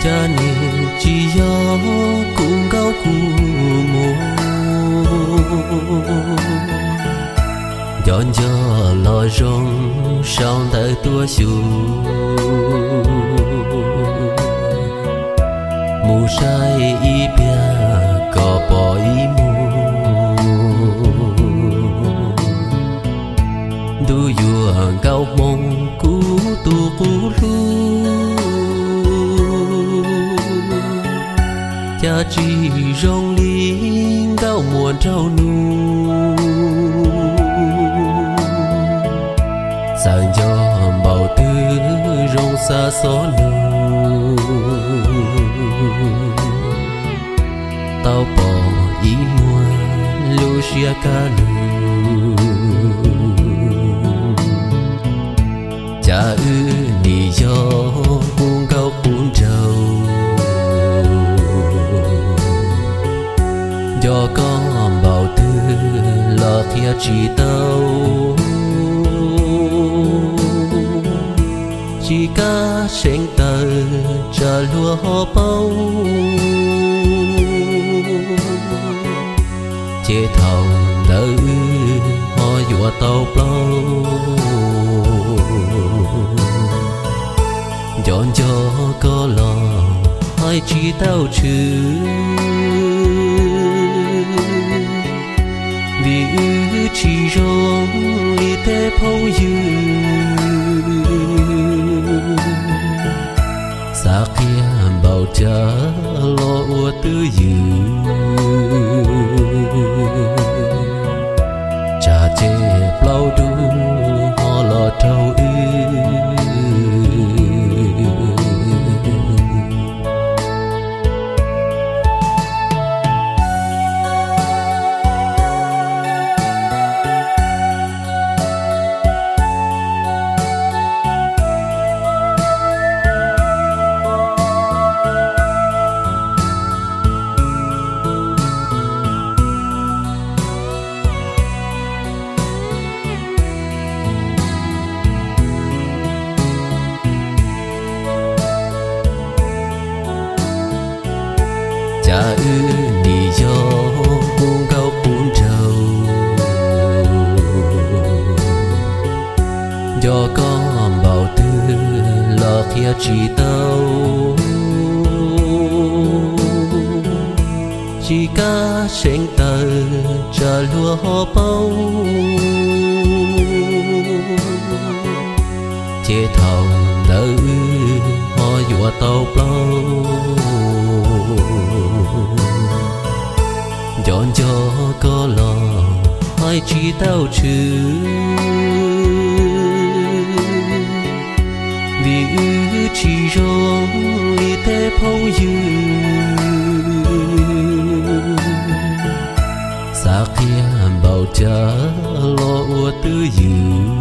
Cas nim tsis yog kuv nkaum kuv muag, nco nco los zoo sau ntawv tuaj xyuas, mus saib ib pliag kom pom ib muag. Ntuj yuav nkaus hmoo kuv tus qub hlub, cas tsis zoo li nkaus muag nraug nus. Txawm nco npaum twg zoo xa xov nug, tau pom ib muag lub siab kaj lug. Cas wb nim yog kuv nkaum kuv nraug, nco koj npaum twg los qhia tsis tau. Tsis kav seev taws tsam luag ho paub, ces thaum ntawd wb ho yuav tau plaub. Nco nco koj los hais tsis tau tshwm, vim wb tsis zoo li tej phooj ywg. Xav qhia npaum cas los ua twj ywm, tsam ces plaub dub ho los raug wb. Cas wb nim yog kuv nkauj kuv nraug, nco koj npaum twg los qhia tsis tau. Tsis kav seev taws tsam luag ho paub, ces thaum ntawd wb ho yuav tau plaub. Nco nco koj los hais tsis tau tshwm, vim wb tsis zoo li tej phooj ywg. Xav qhia npaum cas los ua twj ywm,